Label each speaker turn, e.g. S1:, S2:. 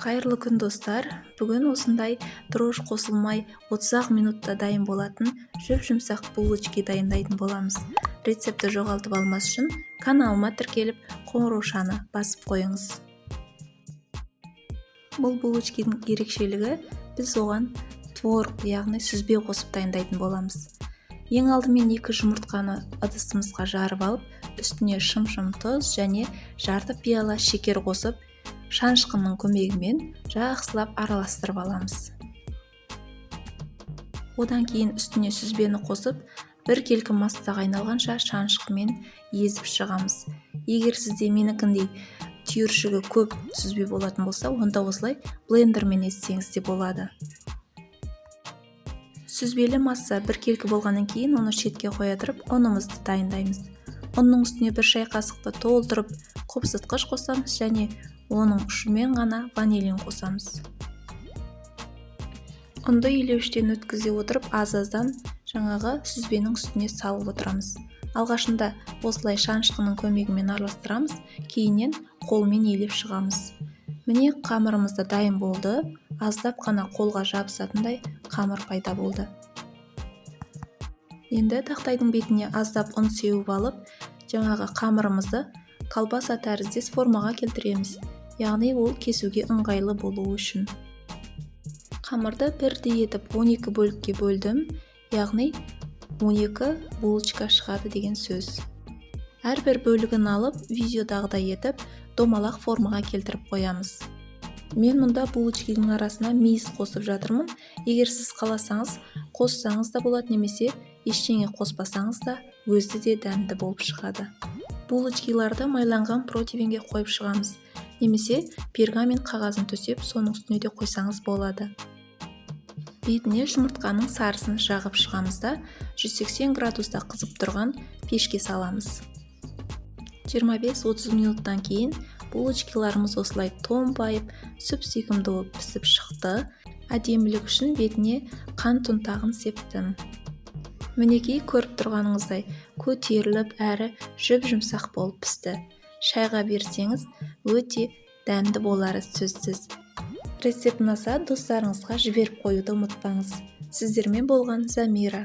S1: Қайырлы күн, достар! Бүгін осындай дрожж қосылмай, 30-ақ минутта дайын болатын жұп-жұмсақ булочки дайындайтын боламыз. Рецептті жоғалтып алмас үшін каналыма тіркеліп, қоңыраушаны басып қойыңыз. Бұл булочкидің ерекшелігі: біз оған творог, яғни сүзбе қосып дайындайтын боламыз. Ең алдымен екі жұмыртқаны ыдысымызға жарып алып, үстіне шым-шым тұз және жарты пиала шекер қосып, шанышқының көмегімен жақсылап араластырып аламыз. Одан кейін үстіне сүзбені қосып, біркелкі массаға айналғанша шанышқымен езіп шығамыз. Егер сізде менікіндей түйіршігі көп сүзбе болатын болса, онда осылай блендермен езсеңіз де болады. Сүзбелі масса біркелкі болғаннан кейін, оны шетке қоя тұрып, ұнымызды дайындаймыз. Ұнның үстіне 1 шай қасықты толтырып қопсытқыш қосамыз және оның ұшымен ғана ванилин қосамыз. Ұнды елеуіштен өткізе отырып, аз-аздан жаңағы сүзбенің үстіне салып отырамыз. Алғашында осылай шанышқының көмегімен араластырамыз, кейіннен қолмен елеп шығамыз. Міне, қамырымыз да дайын болды. Аздап қана қолға жабысатындай қамыр пайда болды. Енді тақтайдың бетіне аздап ұн сеуіп алып, жаңағы қамырымызды колбаса тәріздес формаға келтіреміз, яғни ол кесуге ыңғайлы болуы үшін. Қамырды бірдей етіп 12 бөлікке бөлдім, яғни 12 булочка шығады деген сөз. Әрбір бөлігін алып, видеодағыдай етіп домалақ формаға келтіріп қоямыз. Мен мұнда булочкидің арасына мейіз қосып жатырмын. Егер сіз қаласаңыз, қоссаңыз да болады немесе ештеңе қоспасаңыз да, өзі де дәмді болып шығады. Булочкиларды майланған противеньге қойып шығамыз немесе пергамент қағазын төсеп, соның үстіне де қойсаңыз болады. Бетіне жұмыртқаның сарысын жағып шығамыз да, 180 градуста қызып тұрған пешке саламыз. 25-30 минуттан кейін булочкиларымыз осылай томпайып, сүп сүйкімді болып пісіп шықты. Әдемілік үшін бетіне қант ұнтағын септім. Мінекей, көріп тұрғаныңыздай, көтеріліп әрі жұп жұмсақ болып пісті. Шайға берсеңіз, өте дәмді болары сөзсіз. Рецепт ұнаса, достарыңызға жіберіп қоюды ұмытпаңыз. Сіздермен болған Замира.